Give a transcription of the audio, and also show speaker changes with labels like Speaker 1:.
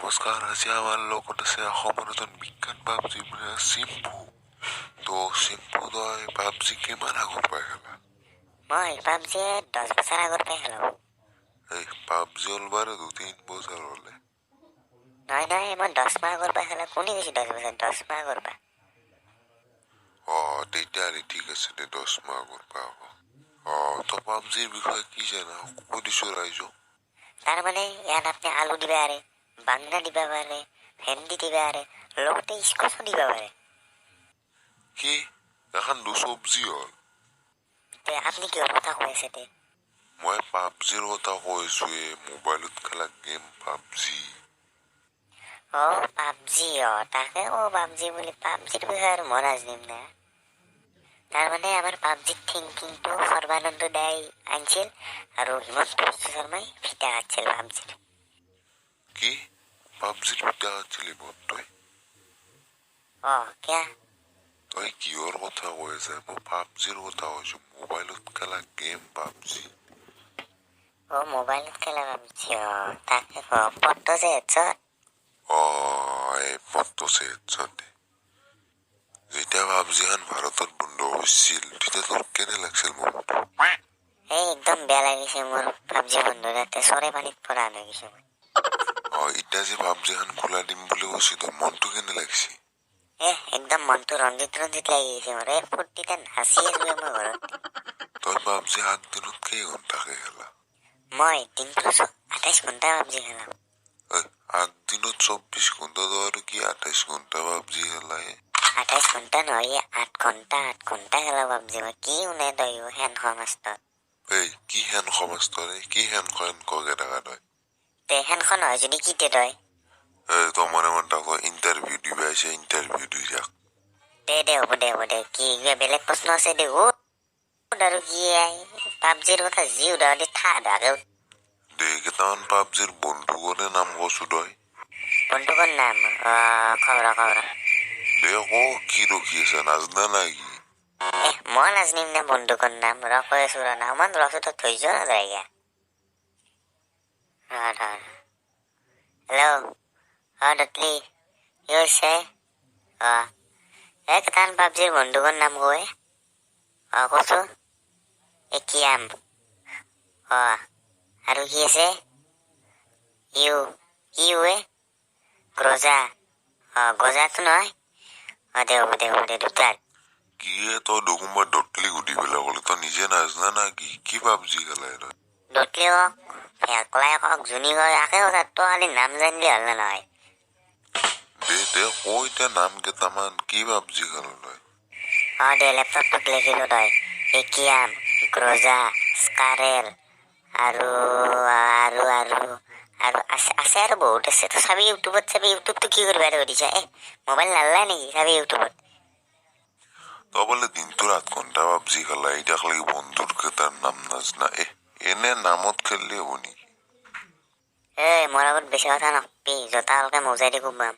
Speaker 1: নমস্কাৰ, আজি আমাৰ লগত আছে অসমৰ এজন বিখ্যাত পাবজি প্লেয়াৰ চিম্পু। তো চিম্পু, তই পাবজি কিমান আগৰ পৰা খেলা?
Speaker 2: মই পাবজি 10 বছৰ আগৰ পৰাই খেলোঁ।
Speaker 1: এই পাবজি অলবাৰে 2-3 বছৰ হ'লে।
Speaker 2: নহয় নহয়, মই 10 মাহ আগৰ পৰা খেলা। কোনে কৈছে 10 বছৰ? 10 মাহ আগৰ পৰা।
Speaker 1: অঁ, তেতিয়াহ'লে ঠিক আছে দে, 10 মাহ আগৰ পৰা হ'ব। অঁ, তই পাবজিৰ বিষয়ে কি জানা কৈ দিছোঁ ৰাইজক।
Speaker 2: তাৰমানে ইয়াত আপুনি আলু দিব পাৰে, বাংনা দিব পাৰে, ভেন্দি দিব পাৰে, লগতে স্কচো দিব পাৰে।
Speaker 1: কি, এখন দু চব্জি হ'ল?
Speaker 2: তে আপুনি কিহৰ কথা কৈ আছে তে?
Speaker 1: মই পাবজিৰ কথা কৈছোঁ, এই মোবাইলত খেলা গেম পাবজি।
Speaker 2: অঁ, পাবজি, অঁ, তাকে অ' পাবজি বুলি। পাবজিৰ বিষয়ে আৰু মই নাজানিম না? তাৰমানে আমাৰ পাবজিৰ থিংকিংটো সৰ্বানন্দ দাই আনিছিল আৰু হিমন্ত বিশ্ব শৰ্মাই ফিটা কাটছিল পাবজিৰ।
Speaker 1: কি, পাবজিৰ ফিটা কাটছিলি তই?
Speaker 2: অঁ, কিয়া?
Speaker 1: তই কিহৰ কথা কৈ আছা? মই পাবজিৰ কথা কৈছোঁ, মোবাইলত খেলা গেম পাবজি।
Speaker 2: অ', মোবাইলত খেলা পাবজি, অঁ, তাকে ক পট্ট যে হেডশ্বট।
Speaker 1: অঁ, এই পট্টছে হেডশ্বট। যেতিয়া পাবজিখন ভাৰতত বন্ধ হৈছিল, তেতিয়া তোৰ কেনে লাগছিল মনটো?
Speaker 2: এই একদম বেয়া লাগিছে মোৰ। পাবজি বন্ধ, তাতে চৰাই পানীত পৰা হৈ গৈছে মই।
Speaker 1: অঁ, এতিয়া যে পাবজিখন খোলা দিম বুলি কৈছি, তোৰ মনটো কেনে লাগিছে?
Speaker 2: এ একদম মনটো ৰঞ্জিত ৰঞ্জিত লাগি গৈছে মোৰ। এই ফূৰ্তিতে নাচি আছো মই ঘৰত।
Speaker 1: তই পাবজি 7 দিনত কেই ঘণ্টাকে খেলা?
Speaker 2: মই দিনটো 28 ঘণ্টা পাবজি খেলাম।
Speaker 1: ঐ, 8 দিনত 24 ঘণ্টা, তই আৰু কি 28 ঘণ্টা পাবজি খেলাই?
Speaker 2: 28 ঘণ্টা নহয়, 8 ঘণ্টা, 8 ঘণ্টা খেলা পাবজি মই। কি শুনে তই হেন সমাজত?
Speaker 1: এই কি হেন সমাজ তই? কি হেন হেন ককে থাকা তই?
Speaker 2: তে হেনখন নহয় যদি কি তে তই?
Speaker 1: এই তই মনে মনে থাক, ইণ্টাৰভিউ দিবি আহিছে, ইণ্টাৰভিউ দি থাক।
Speaker 2: দে দে, হ'ব দে, হ'ব দে। কি কিবা বেলেগ প্ৰশ্ন আছে দে সুধ আৰু। কি পাবজিৰ কথা যি সোধা দি থা ধাকে।
Speaker 1: দে, কেইটামান পাবজিৰ বন্ধুগণে নাম কচো তই।
Speaker 2: বন্ধুকৰ নাম খবৰ খবৰ।
Speaker 1: দে ক, কি ৰখি আছে, নাজনা নাই কি?
Speaker 2: এ মই নাজানিম না বন্দুকৰ নাম? ৰ, কৈ আছো ৰ না, ইমান ৰচো তই ধৈৰ্য নাযায়। ৰ ৰ। হেল্ল', অ দতলি, কি হৈছে? অ এই কেইটামান পাবজিৰ বন্দুকৰ নাম কৈ। অ কচো, একিয়াম, অ আৰু কি আছে? ইউ কি ইউ এ গ্ৰজা, অ গজাটো নহয়, অ দে, হ'ব দে, হ'ব দে, দুটা।
Speaker 1: কি হে, তই দেখোন মই দতলি সুধি পেলাই ক'লে, তই নিজে নাজনা না কি? কি পাবজি খেলাই তই?
Speaker 2: দতলি হওক, ভেকলাই হওক, যোনী হওক, একে কথা। তই খালি নাম জানিলে হ'ল না নহয়?
Speaker 1: দে দে, ক এতিয়া নাম কেইটামান, কি পাবজি খেল তই?
Speaker 2: অ দে, লেপটপটোত লিখিলো তই, একিয়াম, গ্ৰজা, স্কাৰেল আৰু আৰু আৰু আৰু আছে, আছে আৰু বহুত আছে। তই চাবি, ইউটিউবত চাবি। ইউটিউবটো কি কৰিবা আৰু সুধিছা? এ মোবাইল নালাগে নেকি? চাবি ইউটিউবত।
Speaker 1: তই বোলে দিনটোৰ 8 ঘণ্টা পাবজি খেলা, এতিয়া লাগি বন্ধুৰ কেইটাৰ নাম নাজনা? এ এনে নামত খেললে হ'ব নেকি?
Speaker 2: এই মোৰ আগত বেছি কথা নকবি, জোতা ভালকে মজাই দি কোবাম।